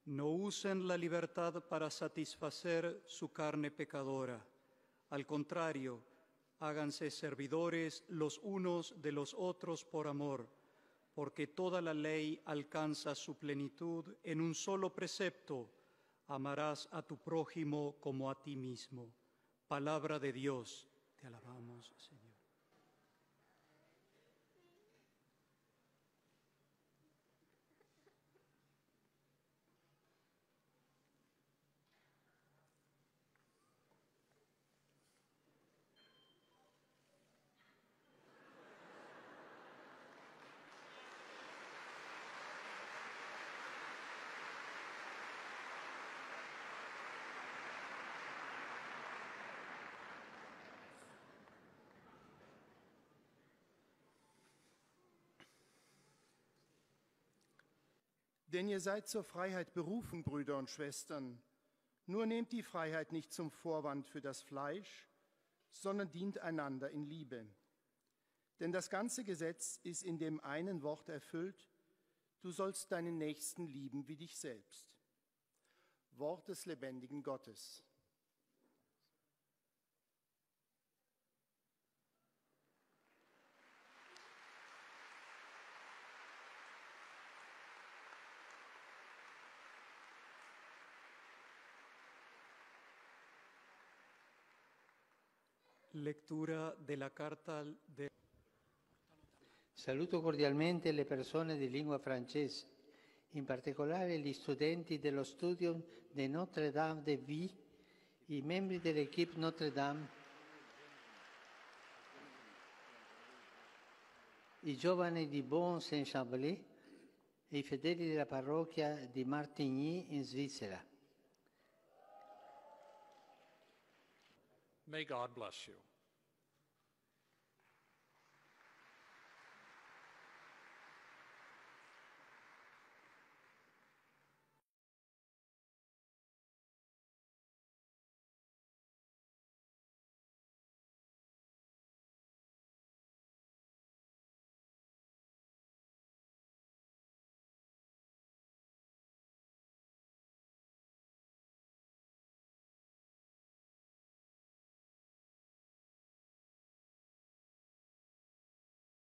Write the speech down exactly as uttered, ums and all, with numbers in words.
No usen la libertad para satisfacer su carne pecadora. Al contrario, háganse servidores los unos de los otros por amor, porque toda la ley alcanza su plenitud en un solo precepto: "Amarás a tu prójimo como a ti mismo". Palabra de Dios. Te alabamos, Señor. Denn ihr seid zur Freiheit berufen, Brüder und Schwestern. Nur nehmt die Freiheit nicht zum Vorwand für das Fleisch, sondern dient einander in Liebe. Denn das ganze Gesetz ist in dem einen Wort erfüllt: Du sollst deinen Nächsten lieben wie dich selbst. Wort des lebendigen Gottes. Lectura de la carta de Saluto cordialmente le persone di lingua francese, in particolare gli studenti dello studio de Notre Dame de Vie, i membri dell'equipe Notre Dame, i giovani di Bon Saint Chamblé, i fedeli della parrocchia di Martigny in Svizzera. May God bless you.